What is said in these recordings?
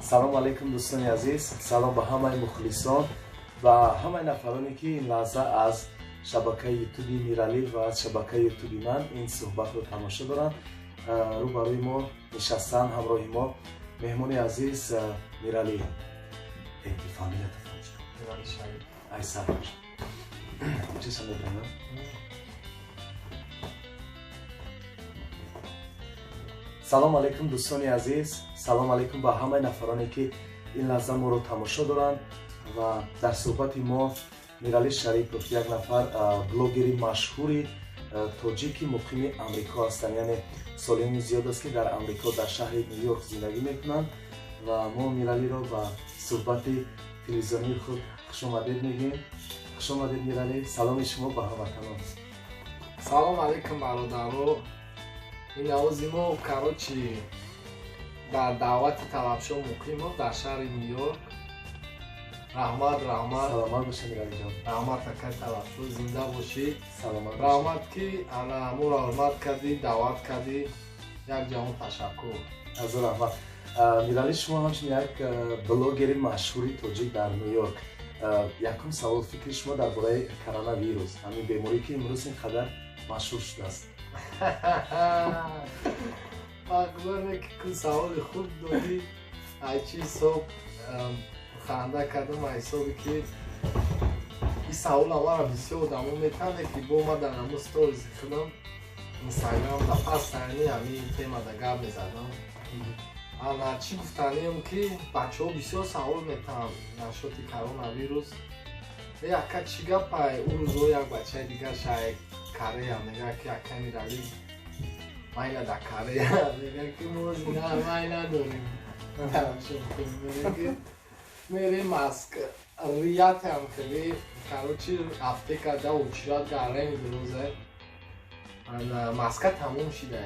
Салом алейкум, дӯстони азиз, салом ба ҳамаи мухлисон ва ҳамаи нафароне, ки ин лаҳза аз шабакаи Ютуби Миралӣ ва аз шабакаи Ютуби ман ин суҳбатро тамошо доранд. Рӯбарӯи мо нишастан, ҳамроҳи мо меҳмони азиз Миралӣ. Фамилията? Айсар чиса медонам. Салом алейкум, дӯстони азиз, салом алейкум ба ҳамаи нафароне, ки ин лаҳза моро тамошо доранд ва дар суҳбати мо Миралӣ Шарипов, як нафар блогери машҳури тоҷики муқими Амрико ҳастанд, яъне солиёни зиёд аст, ки дар Амрико, дар шаҳри Ню-Йорк зиндагӣ мекунанд ва мо Миралиро ба суҳбати телевизионии худ хушомадед мегӯем. Хушомадед, Миралӣ, саломи шумо ба ҳамватанон. Салом алейкум, бародаро. Ин овози мо, короче, дар даъвати Талабшо Муқимов дар шаҳри Ню-Йорк. Раҳмат, раҳмат. Саломат бошед, Миралиҷон. Раҳмат, акай Талабшо, зинда бошӣ. Саломат. Раҳмат, ки ана моро ҳурмат кардӣ, даъват кардӣ. Як ҷаҳон ташаккур. Ҳазор раҳмат. Миралӣ, шумо ҳамчун як блогери машҳури тоҷик дар Ню-Йорк, якум савол: фикри шумо дар бораи коронавирус, ҳамин беморӣ, ки имрӯз ин қадар машҳур шудааст? Акбаре, ки саволи хуб додӣ. Ай чӣ ҳисоб ханда кардам? Ай ҳисобе, ки ин савола мара бисёр одамо метане, ки бо ма дар ҳамун сторизи худам Инстаграм да пастани ҳамин темада гап мезадам. Ана чӣ гуфтанием, ки бачаҳо бисёр савол метаҳанд нашоти коронавирус. Ака, чӣ гапай? Ӯ рӯзо як бачаи дигар шай Корея мега, ки ака Миралӣ, майна да Корея мега, ки мо май надорем, мерем маск риятам хеле, короче, аптека да очередь гареми дурӯзе, маска тамом шида.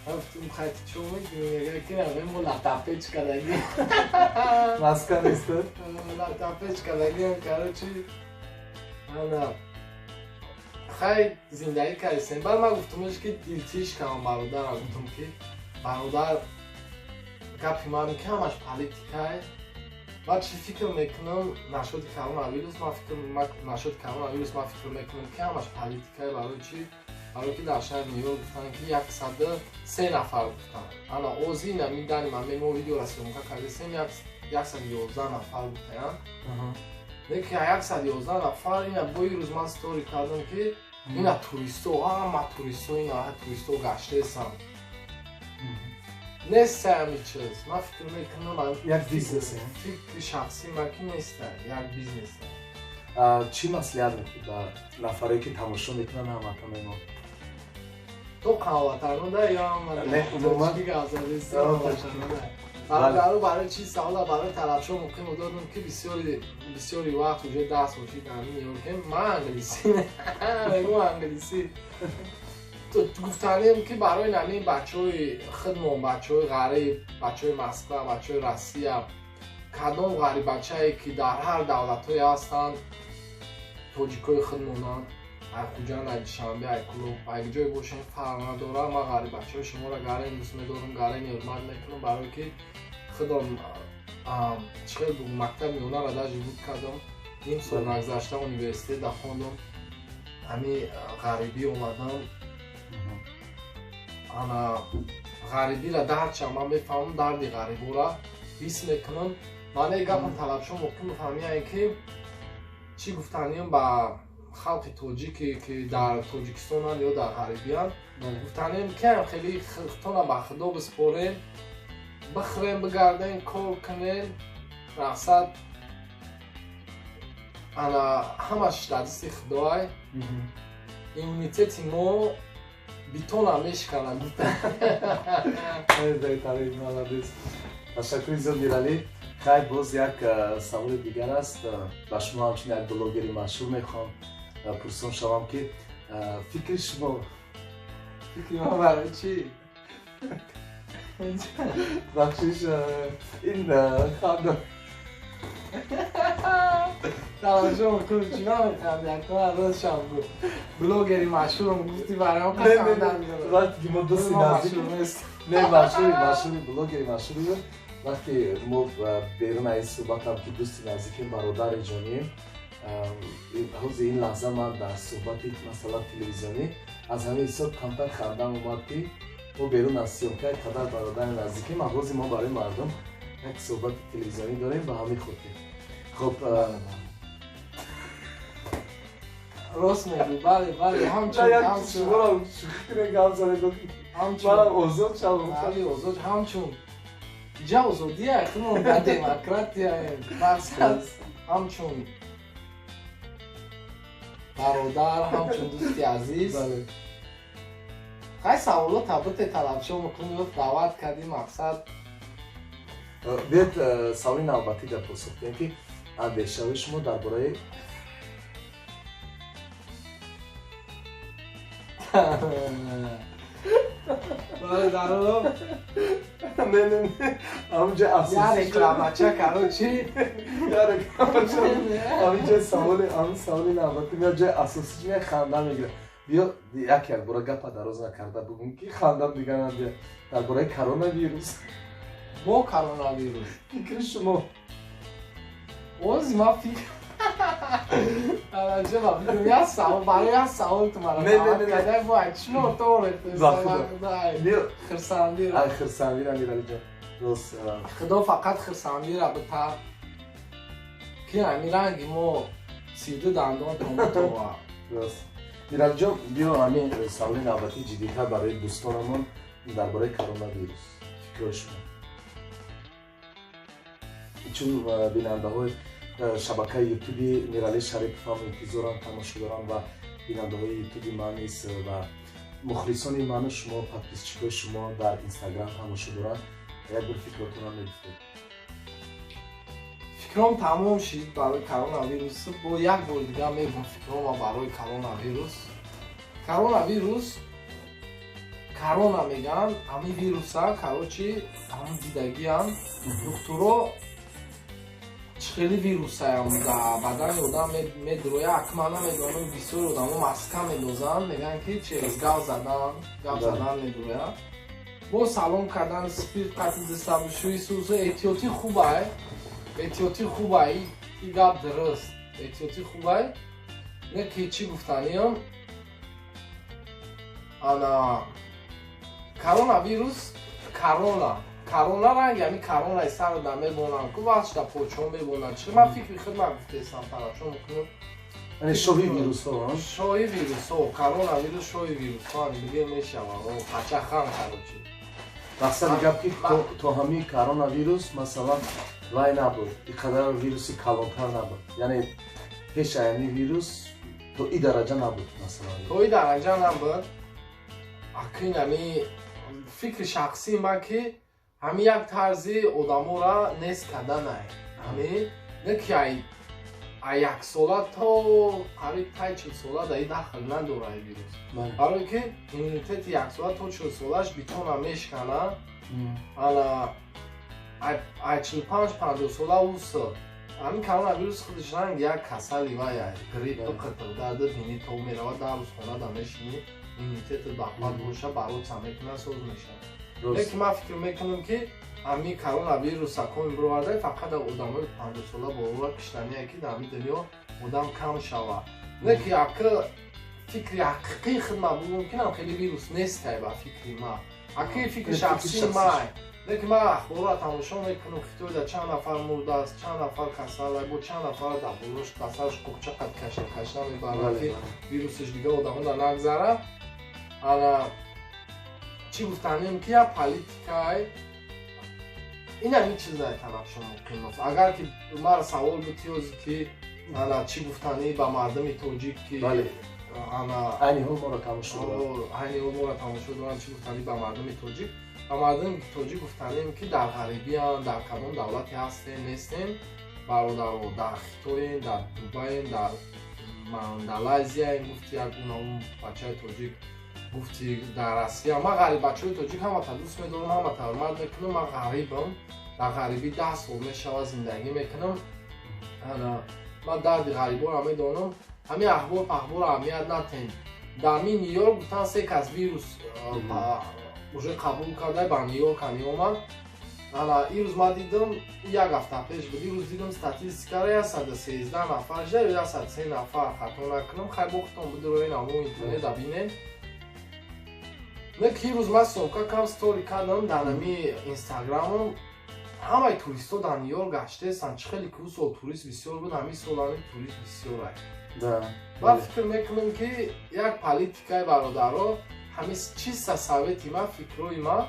Гуфтум: «Хай, чо мекунӣ?» Мега, ки мо латапеч кадаги. Маска нест. Латапеч кадагиам, короче, ана хай зиндагӣ кардисем. Баъд ман гуфтумш, ки илтиш кардам бародарам, гуфтум, ки бародар, гапи ман ки ҳамаш политикае. Баъд чӣ фикр мекунам нашоти коронавирус? Ман фикр нашоти коронавирус, ман фикр мекунам, ки ҳамаш политикае. Барои чӣ? Барои ки дар шаҳри Нью-Йорк гуфтанд, ки 103 нафар гуфтанд. Ана ози нами дани ман мо видеора съёмка кардесем, 111 нафар гуфтаянд. Леки 111 нафар ина бо рӯз ман стори кардам, ки ина туристо, ҳама туристо, ина туристо гаштесам, неста ҳами чиз. Ман фикр мекунам, як бизнес. Фикри шахсӣ ман, ки неста, як бизнес. Чӣ маслиҳат медиҳед ба нафаре, ки тамошо мекунанд, ҳамватанои мо? То ҳамватанода ё Не, умуман. Бародаро, барои чи савола барои Талабшо Муқимов додам, ки бисёри бисёри вақт уже 10 сол шид ҳамин Нью-Йоркем, ман англисӣ мегӯм, англисӣ гуфтанем, ки барои намин бачаҳои худмон, бачаҳои ғариб, бачаҳои Москва, бачаҳои Россия, кадом ғариббачае, ки дар ҳар давлатҳое ҳастанд, тоҷикои худмонанд, ай Хуҷанд, ай Душанбе, ай Кулоб, ай ҷое бошем, фарқ надорад. Ман ғариббачаҳои шуморо гарен дӯст медорам, гарен ҳурмат мекунам, барое ки худам чӣ хел бугум, мактаби миёнаро даже буд кардам, ним сол нагзашта университет хондам, ҳами ғарибӣ омадам. Ана ғарибиро дардча ман мефаҳмам, дарди ғариборо ҳис мекунам. Маънаи гапам, Талабшо Муқимов, ҳамияе, ки чӣ гуфтаниям ба халқи тоҷике, ки дар Тоҷикистонанд ё дар ғарибиянд, гуфтаниям, ки ам хеле худтона ба Худо биспорем, бихӯрем, бигардем, кор кунем, мақсад ана ҳамаш дар дасти Худоай. Иммунитети мо битона мешиканад. Ташаккури зиёд, Миралӣ. Хайр, боз як саволи дигар аст ба шумо. Ҳамчун як блогери машҳур мехоҳам пурсон шавам, ки фикри шумо. Фикри ман барои чӣ? Бахшиш, ин ханда. Тамошо кун, чӣ намеханди? Якма рӯзшам гуфт блогери машҳурам гуфти, барам ханда. Вақте ки мо дӯсти наздик, не, машҳури машҳури, блогери машҳури. Вақте мо берун аз ин суҳбатам, ки дӯсти наздиким, бародари ҷонием, ҳозир ин лаҳза ман дар суҳбати, масалан, телевизионӣ аз ҳамин ҳисоб камтар хандам омад, ки мо берун аз съёмка қадар бародари наздиким, а ҳозир мо барои мардум як суҳбати телевизионӣ дорем ба ҳамин хотир. Хуб. Рост мегӯӣ, бале, бале, ҳамчун озод шавам. Озод, ҳамчун иҷа озодия, худмон дар демократияем. Мақсад, ҳамчун бародар, ҳамчун дӯсти азиз, хай, саволо табите талабшо мекунем, даъват кардӣ, мақсад. Биёед, саволи навбатӣ дар посух диҳем, ки андешаҳои шумо дар бораи Бародаро. Не, не, не, ҳаминҷа. Я рекламача, короче. Я рекламача. Ҳаминҷа саволи, ҳамин саволи навбатӣ меояд, ҷои асосӣ меояд, ханда мегирад. Биё, як як бора гапа дароз накарда бугум, ки хандам дигар набиёд. Дар бораи коронавирус. Бо коронавирус. Фикри шумо? Ози ма фикр як савол, барои як савол ту мара даъват кардай, бо чино торхирсандира. Хирсандира, Миралиҷон, рост. Худо фақат хирсандира бита, ки ҳамин ранги мо 32 дандон томутова. Рост, Миралиҷон. Биё, ҳамин саволи навбатии ҷиддитар барои дӯстонамон дар бораи коронавирус фикрҳои шумо, чун бинандаҳои шабакаи ютуби Мирали Шариповам интизорам, тамошо дорам, ва бинандаҳои ютуби ман низ ва мухлисони ману шумо, подписчикои шумо дар Инстаграм тамошо доранд. Як бор фикротонам мегуфтед. Фикром тамом шид барои коронавирус. Бо як бори дигар мегӯм фикрома барои коронавирус. Коронавирус, корона мегӯянд ҳамин вируса, короче, ҳамин дидагиам духтуро, чӣ хели вирусаям дар бадани одам медуроя. Ак ман намедонам, бисёри одамо маска мендозанд, мегӯянд, ки через гап задан медуроя, бо салом кардан, спирт қати дастабушӯи сусу. Эҳтиётӣ хубай, эҳтиётӣ хубай, и гап дуруст, эҳтиётӣ хубай. Не ки чӣ гуфтаниям, ана коронавирус, корона, корона, ранги ҳами коронаи сару да мебонанд ку, вақт шуда почо мебонанд. Чи ман фикри худ ман гуфтесам, талабшо мекунам. Яъне шоҳи вирусҳо. Шоҳи вирусҳо, коронавирус шоҳи вирусҳо диге мешавад, пачахан, короче. Мақсади гап, ки то ҳамин коронавирус, масалан, вай набуд, и қадар вируси калонтар набуд, яъне пеши ҳамин вирус то и дараҷа набуд, масалан. То и дараҷа набуд. Акин ҳами фикри шахсии ман, ки ҳамин як тарзи одаморо нест карданай, ҳамин не ки ай яксола то қариб тай 40 сола дар и дахл надора вирус, барое ки иммунитети яксола то 40 солаш битона мешкана. Ана ай 45, 50 сола ус ҳамин коронавирус худаш ранг як касали вай грипп, қитиқ, дарди бинӣ то меравад, 10 рӯз хона да мешинӣ, иммунитетат бақувват боша, бароца мекунад, соз мешавад. Лекин ман фикр мекунам, ки ҳамин коронавирус акоми бироварда фақат одамои 50 сола болора киштание, ки дар ҳамин дунё одам кам шавад. Не ки ака фикри ҳақиқии худ ман мумкинам, хеле вирус нестай ба фикри ман, аки фикри шахсии ман. Лекин ман ахборро тамошо мекунам, Хитойда чанд нафар мурдааст, чанд нафар касала, бо чанд нафар дар болош дастараш қуқча қад кашта кашта мебарад, ки вирусаш дига одамода нагзарад. Ана чӣ гуфтанем, ки як политикай ин ҳамин чизай тарафшон муқимов. Агар ки мара савол бутиёзи, ки ана чӣ гуфтанӣ ба мардуми тоҷик, ки ана айни ҳол моро тамошо доранд, айни ҳол моро тамошо доранд, чӣ гуфтанӣ ба мардуми тоҷик? Ба мардуми тоҷик гуфтанем, ки дар ғарибиян, дар кадом давлате ҳастем, нестем, бародаро, дар Хитоем, дар Дубаем, дар Малайзияем, гуфти як унам бачаи тоҷик, гуфти дар Россия. Ман ғариб, бачаҳои тоҷик ҳамата дӯст медорам, ҳамата ҳурмат мекунам. Ман ғарибам, дар ғарибӣ 10 сол мешавад зиндагӣ мекунам. Ман дарди ғариборо медонам. Ҳамин ахбор пахборро аҳамият натем. Дар ми Нью-Йорк гуфтан, се кас вирус уже қабул карда, ба Нью-Йорк ҳами омад. Ана ирӯз ман дидам, як ҳафта пеш буд, ирӯз дидам статистикаро, 113 нафар шуда ё 103 нафар, хато накунам. Хай, бохтон бидуроен, амо интернета бинен. Не ки ирӯз ман съёмка кам стори кардам дар нами инстаграмам. Ҳамаи туристҳо дар Нью-Йорк гаштаестанд. Чӣ хеле ки ӯ сол турист бисёр буд, ҳамин сол ҳамин турист бисёр. Ман фикр мекунам, ки як политикаи, бародаро, ҳамин чиста совети ман, фикрҳои ман: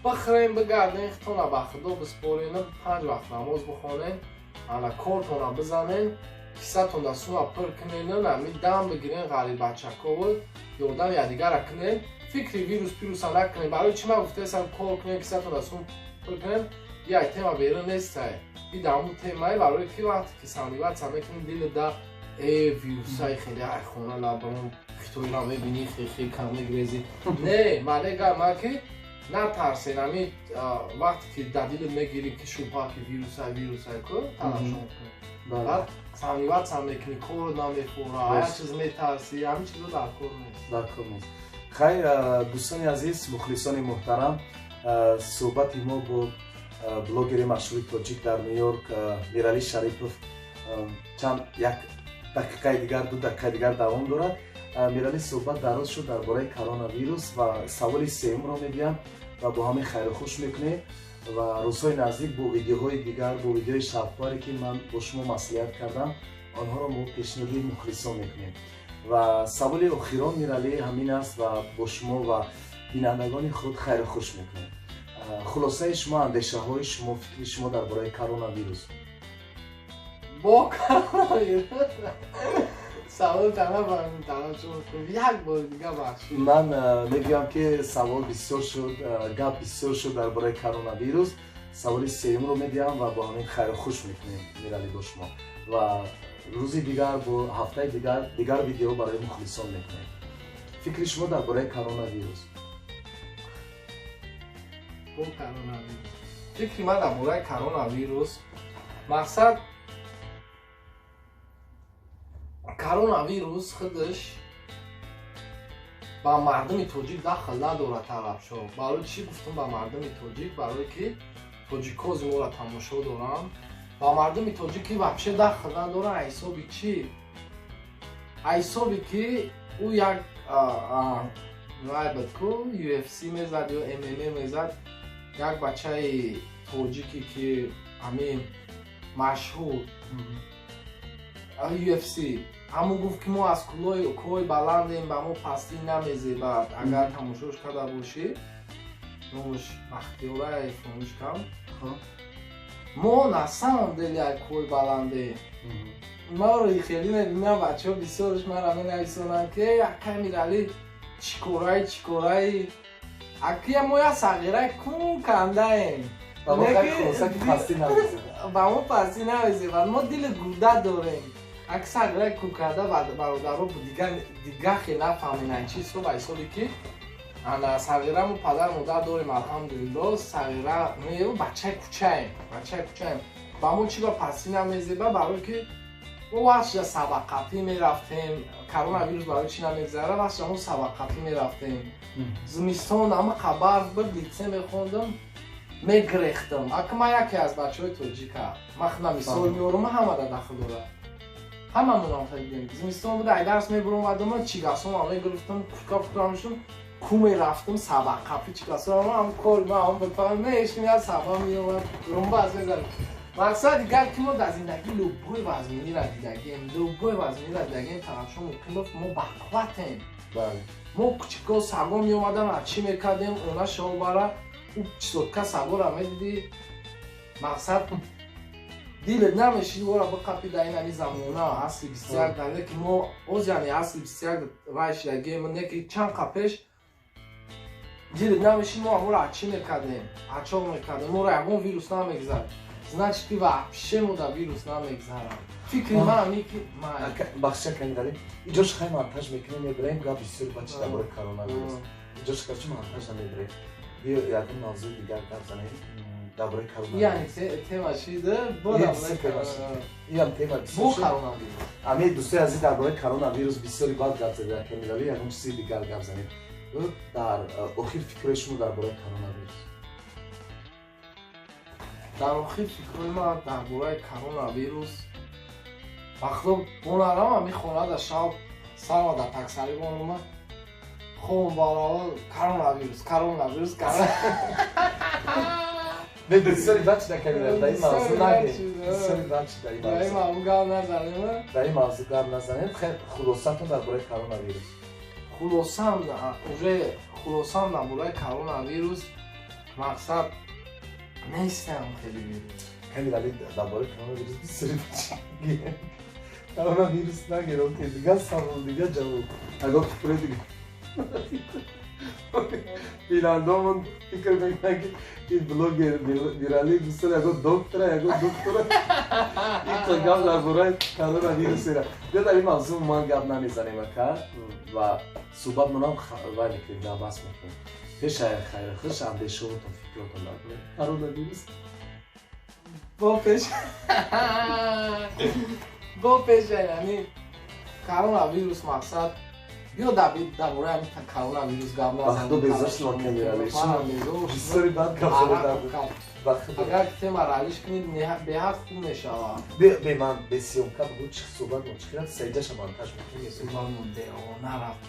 бихӯрем, бигардем, хитона ба худо биспорен, панҷ вақт намоз бихонем, ана кортона бизанем, кисатонда сума пур кунен, ами дам бигирен, ғариббачакову ёрдам якдигара кунен, фикри вирус пируса накунем. Барои чӣ ман гуфтаестам кор кунем, кисатонда сум пур кунем? Як тема берун нестай, и даму темае, барои ки вақте ки сомневаться мекунем, дили да э вирусаи хеле, ай хона набаром, хитоира мебинӣ, хехе кам мегрезӣ. Не, манега ма ки натарсен. Ами вақте ки дар дилат мегирӣ, ки шубҳа, ки вирусай, вирусай ку талашон кун, баъд сомневаться мекунӣ, корот намефора, як чиз метарсӣ, ҳамин чизо дар кор нест. Дар кор нест. Хайр, дӯстони азиз, мухлисони муҳтарам, суҳбати мо бо блогери машҳури тоҷик дар Ню-Йорк Миралӣ Шарипов чанд як дақиқаи дигар, 2 дақиқаи дигар давом дорад. Миралӣ, суҳбат дароз шуд дар бораи коронавирус ва саволи сеюмро мегӯям ва бо ҳамин хайру хуш мекунем ва рӯзҳои наздик бо видеоҳои дигар, бо видеои шавқоваре, ки ман бо шумо маслиҳат кардам, онҳоро мо пешниҳоди мухлисон мекунем. Ва саволи охирон, Миралӣ, ҳамин аст ва бо шумо ва бинандагони худ хайру хуш мекунем. Хулосаи шумо, андешаҳои шумо, фикри шумо дар бораи коронавирус? Бо коронавирус савол тана, як бори дига бахшид. Ман мегӯям, ки савол бисёр шуд, гап бисёр шуд дар бораи коронавирус. Саволи сеюмро медиҳам ва бо ҳамин хайру хуш мекунем, Миралӣ, бо шумо ва рӯзи дигар, бо ҳафтаи дигар, дигар видео барои мухлисон мекунем. Фикри шумо дар бораи коронавирус? Бо коронавирус фикри ман дар бораи коронавирус, мақсад, коронавирус худаш ба мардуми тоҷик дахл надорад, тарафшо. Барои чӣ гуфтам ба мардуми тоҷик? Барое ки тоҷикҳо зиморо тамошо доранд. Ба мардуми тоҷик ки вообще дахл надорад. Ҳисоби чӣ? Ҳисоби ки ӯ як вай буд ку, UFC мезад ё MMA мезад, як бачаи тоҷике, ки ҳамин машҳур UFC, ҳамун гуфт, ки мо аз кӯҳои баландем, ба мо пастӣ намезебад. Агар тамошош карда бошӣ, номаш Бахтиёрай, фаромӯш кам. Мо на самом деле як кӯҳои баландем. Маро хеле мебинам, бачаҳо бисёрш мара менависонанд, ки акай Миралӣ, чӣ корай, чӣ корай? Акия мо як сағираи кун кандаем. Ба мо пастӣ намезебад, мо дили гурда дорем. Ак сағираи кун карда, бародаро, дига хел нафаҳминанд чи ҳисоб. Ҳисоби ки ана сағира мо падар модар дорем, алҳамдулилло. Сағира бачаи кӯчаем, бачаи кӯчаем. Ба мо чӣ ба пастӣ намезеба? Барое ки мо вақтша сабаққапӣ мерафтем. Коронавирус барои чӣ намегзара? Вақтша мо сабаққапӣ мерафтем, зимистон ҳама барф буд, литсе мехондам, мегрехтам. Ака, ман яке аз бачаҳои тоҷика, ман худам мисол меорам, ҳамада дахл дорад, ҳамамонам дидем. Зимистон буда, ай дарс мебуромадам, чигасома мегирифтам, куртка пурка мешудам, ку мерафтам сабаққапӣ. Чигасома ҳам кор ма мешим, як саба меомад, румбаз мезадам. Мақсади гап ки мо дар зиндагӣ любой вазминира дидагем, любой вазминира дидагем. Тарафшо муқимов, мо бақувватем. Мо кучико саго меомадан, чӣ мекардем? Она шобара ӯ чизотка сагора медидӣ, мақсад, дилет намешид ора биқапи. Дар ин ами замона, асри 21, не ки мо оз, яъне асри 21 вай шидагем, не ки чанд қа пеш дилет намешид. Мо аморо ачӣ мекардем, ачоқ мекардем, моро ягон вирус намегзард. Значит, ки вообще мо да вирус намегзарам. Фикри ман ами ки бахша кангалем, иҷош хай монтаж мекунем, мебираем. Гап бисёр бачи дар бораи коронавирус, иҷош карчи монтаж намебираем. Биё, ягон мавзӯи дигар гап занем дар бораи коронавирус. Яъне тема шида бо Иам тема. Бо коронавирус. Ами дӯстои азиз, дар бораи коронавирус бисёри бад гап зада Камилали, ягон чизи дигар гап занем. Дар охир фикрҳои шумо дар бораи коронавирус? Дар охир фикрҳои ман дар бораи коронавирус, вақто бонарам ами хонада шаб сарма дар таксари бонума хом барава, коронавирус, коронавирус. Не, бисёри бад шуда, камера, дар ин мавзӯъ нагем. Бисёри бад шуда ин Дар ин мавзӯъ гап назанем. Дар ин мавзӯъ гап назанем. Хел, хулосатон дар бораи коронавирус? Хулосам, уже хулосам дар бораи коронавирус, мақсад нестам хеле вирус. Камера, дар бораи коронавирус бисёри бад шуда. Коронавирус нагирам, ки дигар савол, дигар ҷавоб. Агар фикри дигар бинандомон фикр мекунанд, ки ин блогер Мирали бисёр ягон доктора, ягон доктора ин гап дар бораи коронавирусера. Биё, дар ин мавзӯъ ман гап намезанем, ака, ва суҳбатмонам вай мекунем, ҷамъбаст мекунем. Пеша хайру хуш, андешаотон, фикротон дар бораи коронавирус? Бо пеша яъни коронавирус, мақсад, биё дар бораи ҳамин коронавирус гап. Назанем. Безор шумо, камерали, бисёри бад гап задам. Агар тема ралиш кунед, беҳад хуб мешавад. Бе, ман бе съёмка бугу, чи суҳбат мо чӣ хел сайҷаша монтаж мекунем. Суҳбатмо девона рафт,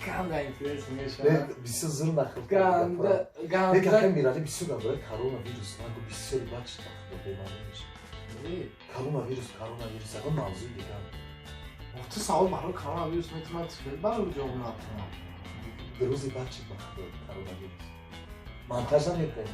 ганда интерес мешавад. Бисёр зур нақл. Ганда. Ганда. Мирали бисёр дар бораи коронавирус нагу, бисёри бад шуда, бемаънӣ мешавад. Коронавирус, коронавирус, ягон мавзӯи дигар. Ту савол барои коронавирус метавонам хел барои ҷавоб натонам. Рӯзи баъд чӣ ба коронавирус монтаж намекунем.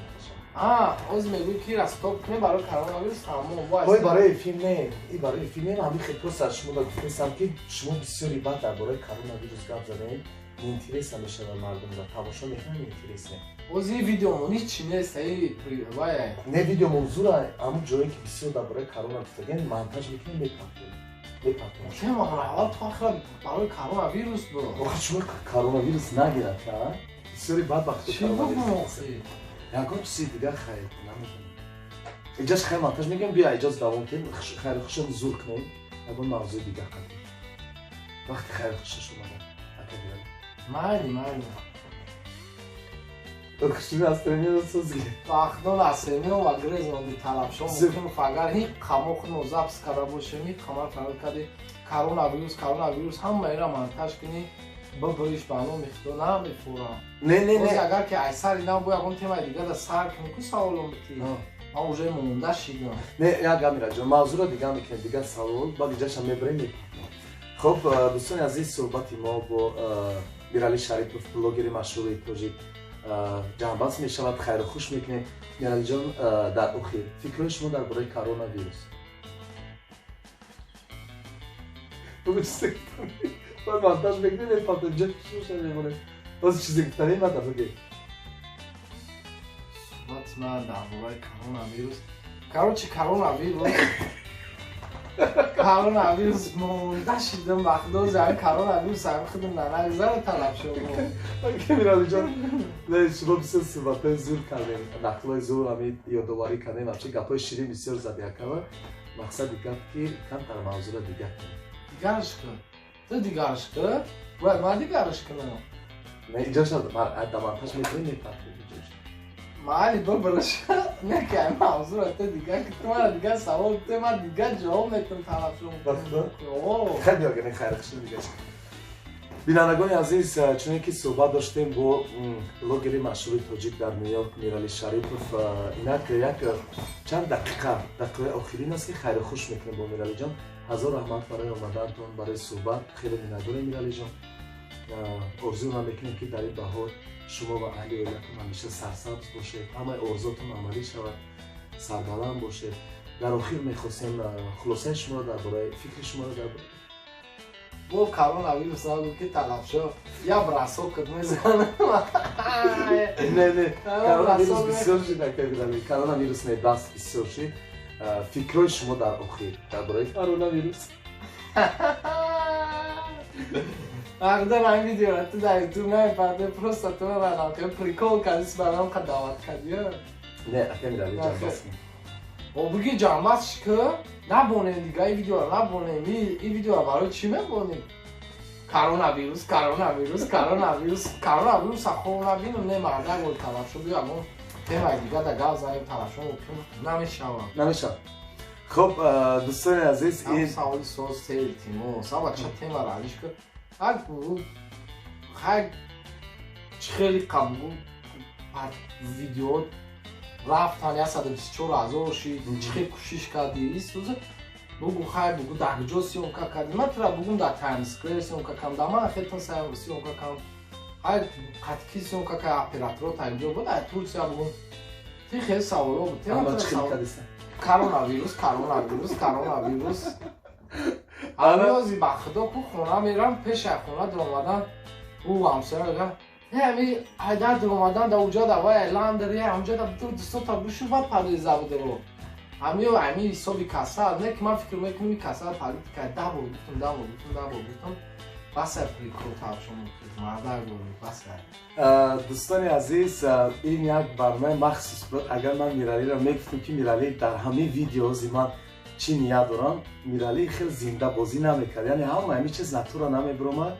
А оз мегӯй, ки стоп кунем барои коронавирус, тамом. Ой, барои филм не, и барои филм не, ҳамин хел просто аз шумо да гуфтесам, ки шумо бисёри баъд дар бораи коронавирус гап задаем, неинтересно мешавад, мардумра тамошо мекунам, неинтересно. Оз ин видеомон ҳичи нест, вай. Не, видеомон зура, ҳамун ҷое ки бисёр дар бораи корона гуфтагем, монтаж мекунем, мепартоем. Тема аввал то охира барои коронавирус буд. Охир шумо коронавирус нагирад, бисёри бадбахт. Чӣ бугум охир? Ягон чизи дигар, хайр, намедонам. Иҷоз хайр монтаж мекунем, биё иҷоз давом кунем, хайру хушон зур кунем, ягон мавзӯи дигар қадим. Вақти хайру хушаш омада, ака. Майли, майли. Вақто настроение ва грезонди талабшо мумкин, агар ҳеҷ қамо худмо запись карда бошем, ҳеҷ қамар фарор карди, коронавирус, коронавирус, ҳамаира монтаж кунӣ, бибириш, ба номи Худо, намефурам. Не, не, не. Агар ки ай сари нав бо ягон темаи дигар да сар кунӣ, ку саволом битӣ, ман уже монда шидам. Не, як гап, Мираҷон, мавзӯро дигар мекунем, дигар савол, баъд иҷаша мебарем. Хуб, дӯстони азиз, суҳбати мо бо Мирали Шарипов, блогери машҳури тоҷик, ҷамъбаст мешавад. Хайру хуш мекунем. Миралиҷон, дар охир фикрҳои шумо дар бораи коронавирус? Монтаж мекунем, мемонем. Боз чизе гуфтанӣ мада, буге. Суҳбати ман дар бораи коронавирус, короче, коронавирус, коронавирус, монда шидам вақто зан коронавирус ам худам нанагзара, талаб шуд. Миралиҷон, шумо бисёр суҳбатҳои зур кардем, нақлҳои зур ҳами ёдоварӣ кардем, вообще гапҳои ширин бисёр зади, акава. Мақсади гап, ки камтар мавзӯро дигар кунем. Дигарш кун, ту дигарш кун, бояд ман дигарш кунам. Не, иҷоша да монтаж мекунем, мепартем. Майли, бибирш, не ки ай мавзӯро ту дигар, ки ту мара дигар савол, ту ман дигар ҷавоб метавон, талаб шуд. Хеле биёгани, хайр хуши дигар. Бинандагони азиз, чуне ки суҳбат доштем бо блогери машҳури тоҷик дар Ню-Йорк Мирали Шарипов. Инак як чанд дақиқа, дақиқаи охирин аст, ки хайру хуш мекунем бо Миралиҷон. Ҳазор раҳмат барои омадаантон, барои суҳбат, хеле миннатдорем, Миралиҷон. Орзу мекунем, ки дар ин баҳор шумо ва аҳли оилатон ҳамеша сарсабз бошед, ҳамаи орзуотон амалӣ шавад, сарбаланд бошед. Дар охир мехостем хулосаи шуморо дар бораи фикри шуморо дар Бо коронавирус нагу, ки талабшо я бросок мезанам. Не, не, коронавирус бисёр шид, коронавирус не, бас, бисёр шид. Фикрҳои шумо дар охир дар бораи коронавирус? Ағда ман видеоро ту дар ютуб намепарде, просто ту ман прикол кардис, барам қа даъват кардӣ. Не, ака Мирали, ҷамъбаст. О, буги, ҷамъбаст ки набонем, дига и видеоро набонем. И видеоро барои чӣ мебонем? Коронавирус, коронавирус, коронавирус, коронавирус, ахо набинам, не, мардак, талаб шуд, ягон. Темаи дига да гап занем, Талабшо Муқимов, намешавад. Намешавад. Хуб, дӯстони азиз, ин саволи соз, илтимос, ава ча темара алиш кун. Хай, чӣ хеле қабул видео рафтан, 124 000 шид, чӣ хел кӯшиш кардӣ, исӯза бугу, хай бугу, дар куҷо съёмка кардӣ? Ман тура бугум, дар Таймс Сквер съёмка кардам, дар Манхеттен съёмка кардам, хай қатки съёмка кард, операторо таинҷо буд, ай Турсия бугум. Ти хеле саволо буд. Коронавирус, коронавирус, коронавирус. Ҳамиёзи ба худо ку, хона мерам, пеши хона дуромадан, ӯ ҳамсоя мега: ҳами айдар дуромадан да уҷа да вай ландер ҳамҷа да дусота бушу бад падеза будро. Ҳамиё ҳами ҳисоби касал не, ки ман фикр мекунам, касал политика. 10 бор гуфтам, 10 бор гуфтам, 10 бор гуфтам, басай прикол, Талабшо мардар дорӣ, басай. Дӯстони азиз, ин як барномаи махсус буд. Агар ман Миралиро мегуфтам, ки Миралӣ дар ҳамаи видеози ман чӣ ният дорам, Миралӣ хел зинда бозӣ намекард, яъне ҳама ҳамин чиз натура намебиромад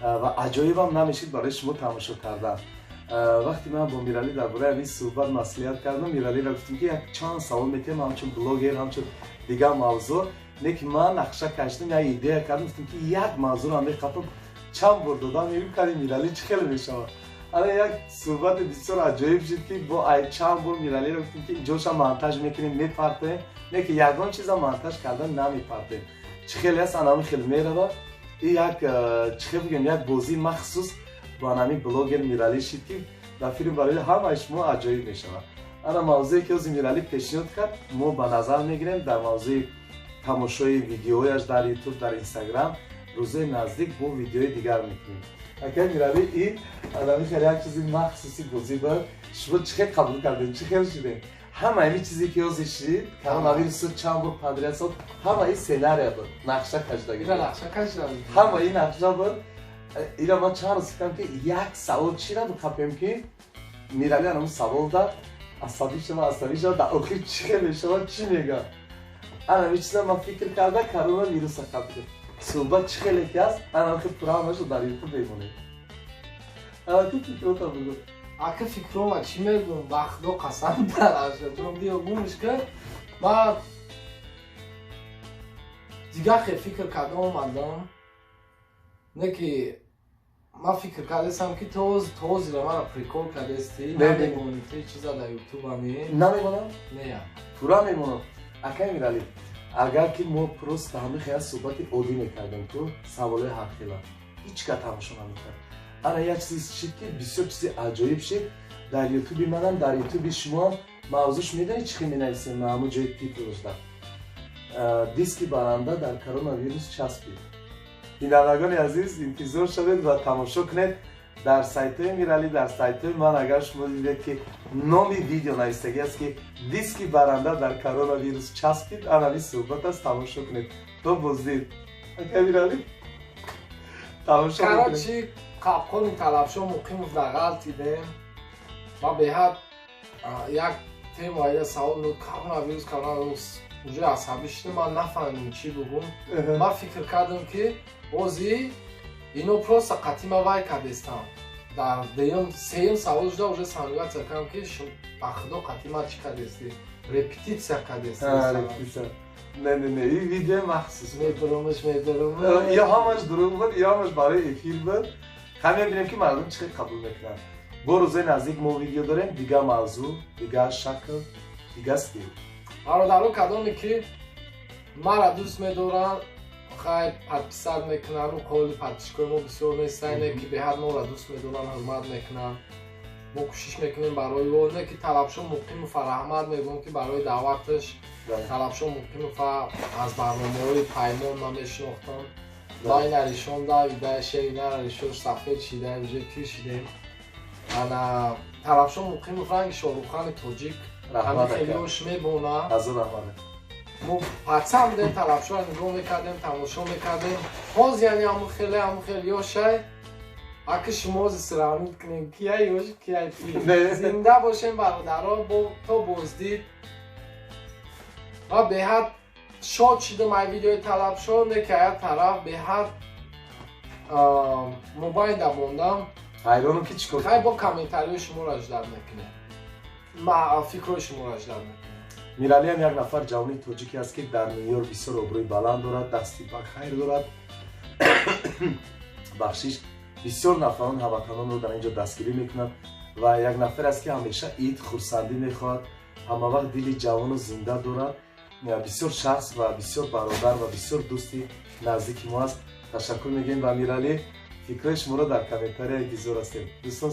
ва аҷоибам намешид барои шумо тамошо кардан. Вақте ман бо Миралӣ дар бораи ҳамин суҳбат маслиҳат кардам, Миралиро гуфтам, ки як чанд савол метиҳам, ҳамчун блогер, ҳамчун дигар мавзӯъ. Не ки ман нақша кашидам, як идея кардам, гуфтам, ки як мавзӯъро меқапам, чанд бор додам, мегӯм, кади Миралӣ чӣ хеле мешавад. Ана як суҳбати бисёр аҷоиб шуд, ки бо ай чанд бор Миралиро гуфтем, ки ҷоша монтаж мекунем, мепартоем. Не ки ягон чиза монтаж кардан намепартоем, чӣ хеле аст, анами хел мерава. И як, чӣ хел бигӯем, як бозии махсус бо анами блогер Миралӣ шид, ки дар филм барои ҳамаи шумо аҷоиб мешавад. Ана мавзӯе, ки ҳозир Миралӣ пешниҳод кард, мо ба назар мегирем дар мавзӯи тамошои видеояш дар Ютуб, дар Инстаграм. Рӯзои наздик бо видеои дигар мекунем. Акай Миралӣ, ин анами хел як чизи махсуси бозӣ буд. Шумо чӣ хел қабул кардем, чӣ хел шудем? Ҳама ин чизе, ки ҳозир шид, коронавирусу чанд бор подряд сод, ҳама ин сценария буд, нақша кашидаги. Ҳама ин нақша буд. Ира ман чанд рӯз фикрам, ки як савол чира бикапем, ки Миралӣ анам савол дад, асабӣ шава, асабӣ шава, дар охир чӣ хел мешавад, чӣ мегӯяд. Ана ин чиза ман фикр карда, коронавируса қабул, суҳбат чӣ хеле ки аст, ана хел пурра ҳамашо дар Ютуб мемонед. Ана ку фикрота бугӯ. Ака, фикрома чӣ мегӯм, ба худо қасам, дарашаҷон биё гумш кард. Ман дигар хел фикр карда омадам, не ки ман фикр кардастам, ки тозира мара прикол кардасти, намемонӣ ти чиза дар Ютубами. Намемонам. Не. Пурра мемонам, акай Миралӣ. Агар ки мо просто ҳамин хел суҳбати оддӣ мекардем, ку саволои ҳархела, ҳеҷ ка тамошо намекард. Ана як чизи шид, ки бисёр чизи аҷоиб шид дар Ютуби манам, дар Ютуби шумоам. Мавзӯш медонӣ чӣ хел менависем? Ҳамун ҷои титлашда «Диски баранда дар коронавирус часпид». Бинандагони азиз, интизор шавед ва тамошо кунед дар сайтҳои Миралӣ, дар сайтҳои ман. Агар шумо дидед, ки номи видео навистагӣ аст, ки «Диски баранда дар коронавирус часпид», анави суҳбат аст, тамошо кунед. То боздид, ака Миралӣ, тамошо. Короче, қапқони Талабшо Муқимов дар ғалтидем ва беҳад як тема, я савол, коронавирус, коронавирус, уже асабӣ шудем. Ман нафаҳмидам, чӣ бугум. Ман фикр кардам, ки ози ино просто қатима вай кардестам. Дар дуюм, сеюм савол шуда, уже сомневаться кардам, ки ба худо, қатима чӣ кардести, репетитсия кардести. Не, не, не, ин видео махсус. Медурумш, медурум. Ё ҳамаш дурӯғ буд, ё ҳамаш барои эфир буд. Ҳам мебинем, ки мардум чӣ хел қабул мекунанд. Бо рӯзои наздик мо видео дорем, дигар мавзӯъ, дигар шакл, дигар стил. Бародаро, кадоме ки мара дӯст медоранд, хай, подписать мекунанд. Қоли подписчикои мо бисёр нестанд, не ки беҳад моро дӯст медоранд, ҳурмат мекунанд. Мо кӯшиш мекунем барои о, не ки Талабшо Муқимова раҳмат мегӯем, ки барои даъваташ. Талабшо Муқимова аз барномаҳои Паймон ман мешинохтам. Ва ина ришонда идаи шери нара ришош сафед шида, уже пир шидем. Ана Талабшо Муқимов ранги Шоҳруххани тоҷик, ҳами хелиош мебона. Мо пацан будем, Талабшоро нигоҳ мекардем, тамошо мекардем. Ҳоз яъне ҳамун хеле, ҳамун хел ёшай. Аки шумо сравнить кунем, кияй ёш, кияй пир. Зинда бошем, бародаро, то боздид. Ва беҳад шод шидам ай видеои Талабшо, не ки ая тараф беҳад мобайнда мондам. Ҳайронам, ки чӣ кор. Хай, бо комментариҳои шуморо ждать мекунем. Ма фикрҳои шуморо ждать мекунам. Миралиам як нафар ҷавони тоҷике аст, ки дар Ню-Йорк бисёр обрӯи баланд дорад, дасти ба хайр дорад, бахшиш, бисёр нафарон ҳамватанонро дар ин ҷо дастгирӣ мекунад ва як нафар аст, ки ҳамеша ид, хурсандӣ мехоҳад, ҳамавақт дили ҷавону зинда дорад. Бисёр шахс ва бисёр бародар ва бисёр дӯсти наздики мо аст. Ташаккур мегӯем ба Миралӣ. Фикрҳои шуморо дар комментария интизор ҳастем, дӯстон.